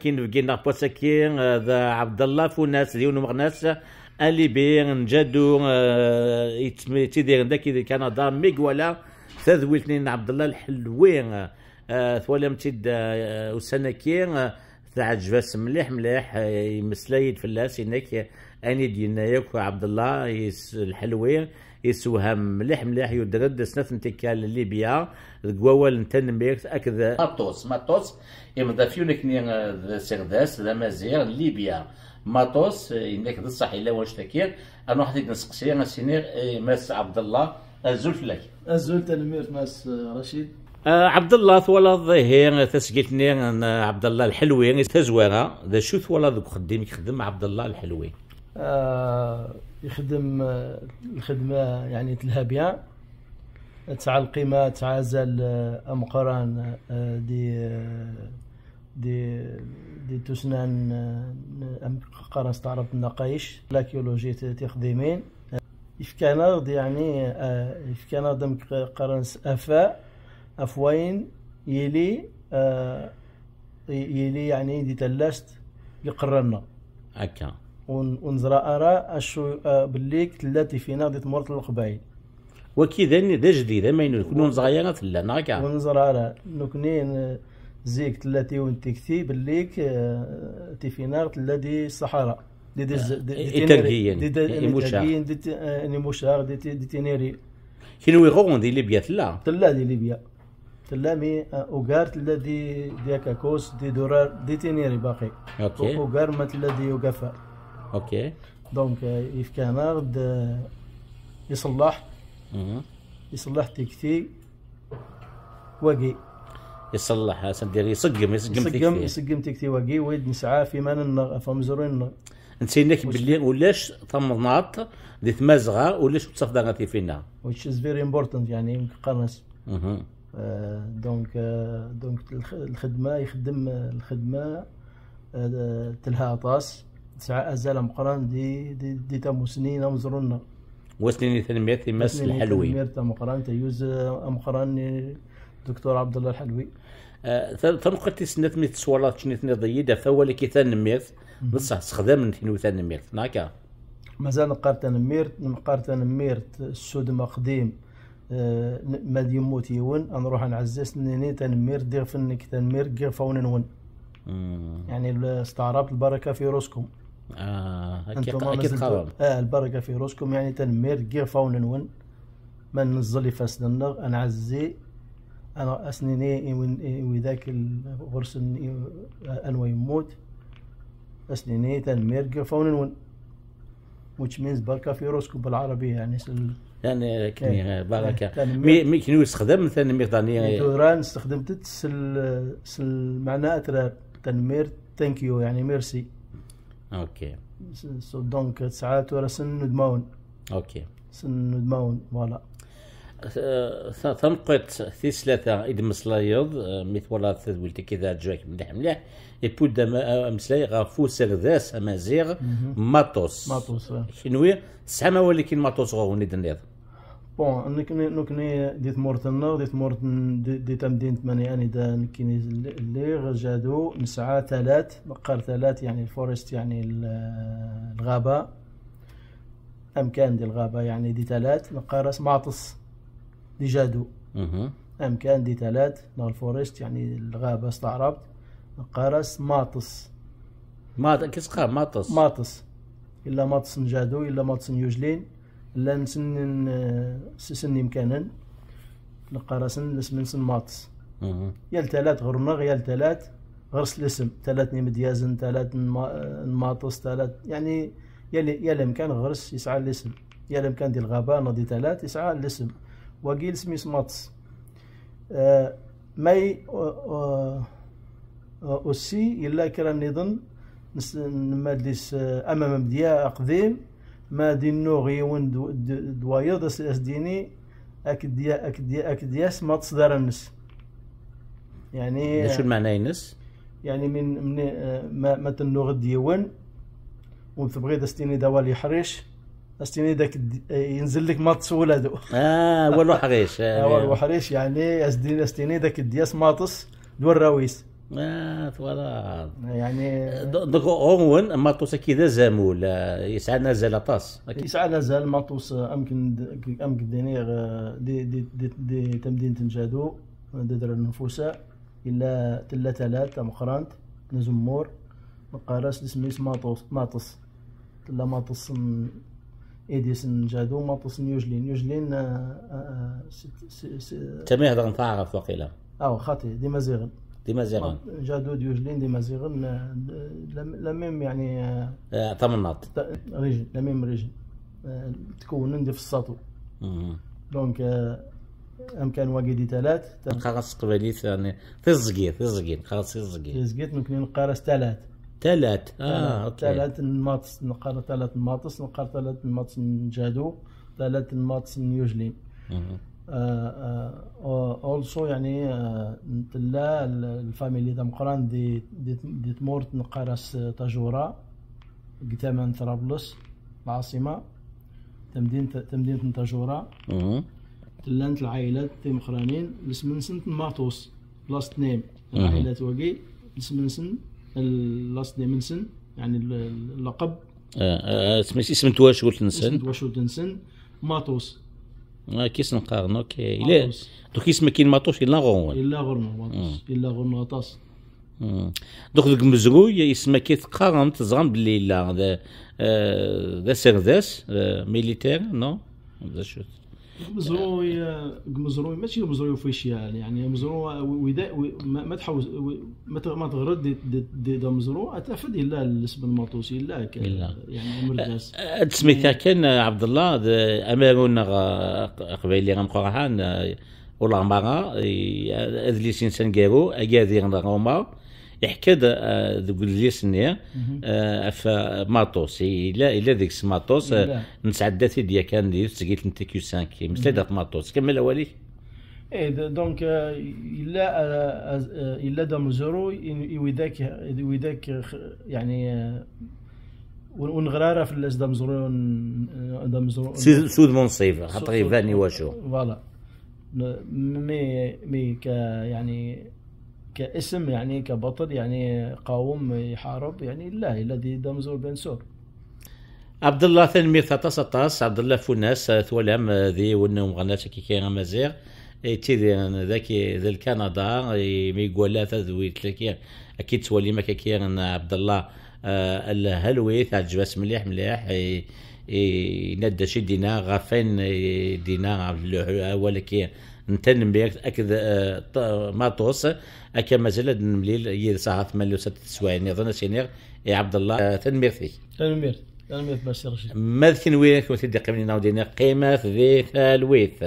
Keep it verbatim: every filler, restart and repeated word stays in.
Kinvgi neɣ n wass-agi, eh, d Ɛebdella Funas, d yiwen umeɣnas alibi n Jadu, eh, yettidiren dagi di Kanada. Mi iwala tadwilt-nni n Ɛebdella Lḥelwi, eh, twalam-tt-id, eh, ussan-agi, eh, teɛǧeb-as mliḥ mliḥ, eh, yemmeslay-d fell-as, inek ayen i d-yenna yakk Ɛebdella Lḥelwi, yessewham mliḥ mliḥ, yuder-d snat n tikkal Libya deg wawal n tanemmirt akked Maṭus. Maṭus, imḍaf yiwen akkenni, eh, d aserdas, d amaziɣ n Libya. Maṭus, eh, yenna-k d ṣṣeḥ yella wanect-agi. Ad nruḥ ad t-id-nseqsi, ad s-iniɣ i Mass Ɛebdella, azul fell-ak. Azul, tanemmirt Mass, eh, Racid. Eh, Ɛebdella, twalaḍ ihi tasgilt-nni n, eh, Ɛebdella Lḥelwi, tazwara, d acu twalaḍ deg uxeddim i ixeddem Ɛebdella Lḥelwi? Ah, ixeddem, eh, lxedma, yeɛni, telha bien. Tesɛa lqima, tesɛa azal, eh, ameqqran, eh, di, eh, di, di tussna n, eh, n, amek qqaren s taɛrabt, nnaqayic, l'archéologie, ti-, tiqdimin. Yefka-aneɣ-d, yeɛni, eh, yefka-aneɣ-d amek qqaren s afa, af wayen yili, eh, yili, yeɛni, di tallast iqerran-nneɣ. Akka. Ur n-, ur neẓra ara acu, eh, belli tella tifinaɣ di tmurt n Leqbayel. Waki d ayen d ajdid, amaynut, nekni ur neẓra ara tella, neɣ akka? Ur neẓra ara. Nekni, n-, zik tella tiwin tikti belli, eh, tifinaɣ tella di Ṣaḥara. Di, di, di, di Tiniri. Itergiyen, di, di, Imucaɣ. Itergiyen, di ti-, eh, Imucaɣ, di ti-, di Tiniri. Kenwi ɣur-wen di Libya tella? Tella di Libya. Tella, mi, eh, ugar tella di, di Akakos, di Durar, di Tiniri baqi. Ok. U-, ugar ma tella di Ugafa. Ok. Donc, eh, yefka-aneɣ-d, eh, iṣelleḥ. Mhm. Iṣelleḥ tikti wagi. Iṣelleḥ, c'est-à-dire iṣeggem, iṣeggem tikti. Iṣeggem tikti wagi, wid nesɛa ɣef iman-nneɣ, ɣef umezruy-nneɣ. Netta yenna-k belli ulac tamnaḍt di Tmazɣa, ulac ur tettafeḍ ara tifinaɣ. Which is very important, yeɛni, qqaren-as. Mhm. Euh, donc, euh, donc, lx-, lxedma, ixeddem, euh, lxedma, euh, telha aṭas, tesɛa azal ameqqran di, di, di tamusni n umezruy-nneɣ. Wass-nni tanemmirt i Mass Lḥelwi. Tanemmirt tameqqrant, ayyuz, euh, ameqqran i Docteur Abdallah Lḥelwi. Euh, ta-, tameqqrant tis snat mi teswalaḍ, tenniḍ-iyi-d ɣef wawal-agi tanemmirt, mhm, d ṣṣeḥ, sexdamen tin tanemmirt, neɣ akka? Mazal neqqar tanemmirt, neqqar tanemmirt s udem aqdim, eh, n-, ma d yemmut yiwen, ad nruḥ ad nɛezzi, ad s-nini tanemmirt, ddiɣ fennek, tanemmirt deg yiɣfawen-nwen. Mm. Yeɛni, l-, s taɛrabt, lbaraka fi ruskum. Ah, akka. Antum qa-, akka mazal teqqarem. Ah, lbaraka fi ruskum, yeɛni tanemmirt deg yiɣfawen-nwen. Ma neẓẓel ifassen-nneɣ, ad nɛezzi, ad n-, ad s-nini i win, i widak l-, ɣur-sen i, anwa yemmut, ad s-nini tanemmirt deg yiɣfawen-nwen. Which means baraka fi ruskum بالعربية, يعني, s-, يعني, كني، eh, baraka. Eh, tanemmirt. Mi, mi kenwi tesxedmem tanemmirt, يعني, eh, tura nessexdem-tt s l-, s lmeɛna atrar. Tanemmirt, thank you, يعني, merci. Ok. S-, so, donc, tesɛa tura sen udmawen. Ok. Sen udmawen, voilà. Eh, ta-, taneqqiḍt tis tlata i d-mmeslayeḍ, eh, mi twalaḍ tadwilt-agi teɛǧeb-ak mliḥ mliḥ, iwwi-d am-, ameslay ɣef userdas amaziɣ, mhm, Maṭus. Maṭus, eh. Kenwi tesɛam awal-agi n Maṭus ɣur-wen i d-tenniḍ? Bon, nekni, nekni di tmurt-nneɣ, di tmurt n, di, di tamdint mani anida nekkini lliɣ, Jadu, nesɛa talat, neqqar talat, yeɛni, forest, yeɛni, l-, lɣaba. Amkan di lɣaba, yeɛni, di talat, neqqar-as Maṭes, di Jadu. Mhm. Amkan di talat, neɣ lforest, yeɛni, lɣaba s taɛrabt, neqqar-as Maṭes. Maṭ-, qu'est-ce que Maṭes? Maṭes. Illa Maṭes n Jadu, illa Maṭes n Yujlin, llan sen n, s-, sen n imkanen, neqqar-asen lesm-nsen Maṭes. Mhm. Yal talat ɣer-neɣ, yal talat ɣer-s lesm. Talat n imedyazen, talat n ma-, n Maṭes, talat, yeɛni, yal, yal amkan ɣer-s yesɛa lesm. Yal amkan di lɣaba neɣ di talat yesɛa lesm. Wagi lesm-is Maṭes. Eh, may, eh, eh, aussi, yella kra nniḍen, nes-, nemmal-d is, eh, amam amedya aqdim, ma d-innuɣ yiwen d, d, d wayeḍ, as, as-d-yini, ak-d ya-, ak-d ya-, ak-d yas Maṭes d ara-nnes. Yeɛni, d acu lmeɛna-ines? Yeɛni, min, min, eh, ma, ma tennuɣ-d yiwen, u tebɣiḍ as-tiniḍ awal yeḥric, as-tiniḍ ak-d, eh, yenzel-ak Maṭes wuladu. Ah, awal uḥric, ah, awal uḥric, yeɛni, as-d-, as-tiniḍ ak-d yas Maṭes d warraw-is. Ah, twalaḍ. يعني donc ɣur-wen Maṭus-agi d azamul, ah, yesɛan azal aṭas. Yesɛan azal Maṭus, ah, amek n-, amek d-iniɣ, ah, di, di, di, di tamdint n Jadu, d adrar n Nfusa, yella, tella talat tameqqrant n uzemmur, neqqar-as isem-is Maṭus, Maṭes. Tella Maṭes n Idis n Jadu, Maṭes n Yujlin. Yujlin, ah, ah, ah, si, si, si, Tami heddren taɛrabt waqila. Ah, xaṭi, d Imaziɣen. D Imaziɣen. Ma-, Jadu d Yujlin d Imaziɣen, ah, la, la même, يعني, ah, Ah, tamnaḍt. Ta-, région, la même région. Ah, tkewnen di Fessaṭu. Mhm. Donc, ah, amkan wagi di talat. Ta- Neqqar-as s teqbaylit, يعني, tiẓgi, tiẓgi, neqqar-as tiẓgi. Tiẓgi, nekni neqqar-as talat. Talat. Ah, talat, ok. Talat n Maṭes, neqqar talat n Maṭes, neqqar talat n Maṭes n Jadu, talat n Maṭes n Yujlin. Mhm. Ah, ah, also, يعني, ah, tella l-, lfamili d ameqqran di, di, di tmurt neqqar-as Tajura, deg tama n Trablus, lɛaṣima, tamdint, tamdint n Tajura. Mhm. Llant lɛailat timeqqranin, lesm-nsent Maṭus, last name. Mhm. Lɛailat wagi, lesm-nsen, l-, last name-nsen, يعني ال-، ال-، اللقب. Ah, ah, isem, isem n twacult-nsen. Isem n twacult-nsen, Maṭus. Ah, kis neqqaren, ok. Ila, Maṭus. Donc isem-agi n Maṭus yella ɣur-wen. Yella ɣur-neɣ Maṭus. Mm. Yella ɣur-neɣ aṭas. Mm. Donc deg umezruy, isem-agi teqqarem, teẓram belli yella d, eh, d aserdas, eh, militaire, non? D acu-t? Deg umezruy, eh, deg umezruy, mačči deg umezruy officiel, يعني, amezruy, eh, wi-, wida-, wi-, ma, ma tḥawes, wi-, ma t-, ma teɣreḍ di, di, di, d amezruy, ad tafeḍ yella lesm n Maṭus, yella k-, Yella. يعني, amerdas. Ad d-smektiɣ kan, eh, Ɛebdellah, d amaru-nneɣ, eh, aq-, aqbayli ameqqran, eh, Ulamara, eh, adlis-nnes aneggaru, Agadir n Roma, iḥka-d, eh, deg udlis-nni, Mhm. eh, ɣef, eh, Maṭus. Yella, yella deg-s Maṭus, eh, Yella. Nesɛedda-t-id yakan di tesgilt n T Q cinq. Yemmeslay-d Mhm. ɣef Maṭus. Kemmel awal-ik. Eh, d-, donc, eh, yella, eh, eh, yella d amezruy i, i widak, i widak, eh, يعني, eh, ur, ur neɣri ara fell-as d amezruy n, d amezruy n Si, s udem unṣib, xaṭer iban i wacu. Voilà. Mais, mais ك-، يعني، كاسم، يعني، كبطل، يعني، قاوم يحارب، يعني، لا، الذي دمزور بن سور. Ɛebdellah, tanemmirt aṭas, aṭas. Ɛebdellah Funas, eh, twalam, eh, d yiwen n umeɣnas akiki amaziɣ, yettidiren daki d Lkanada, i mi iwala tadwilt-agi, akka i tettwalim akaki n Ɛebdellah, eh, lhelwit, ɛǧeb-as mliḥ, mliḥ, i, i, yenna-d d acu i d-yenna, ɣef wayen i d-yenna, ɣef le-, awal-agi n tanemmirt akked, eh, ṭ-, Maṭus, akka mazal ad nemlil yid-s ahat ma llusat teswiɛin niḍen, ad s-iniɣ i Ɛebdellah, eh, tanemmirt-ik. Tanemmirt, tanemmirt, merci Rachid. Ma d kenwi, ad ken-id-iqqimen ad d-iniɣ, qqimet di talwit.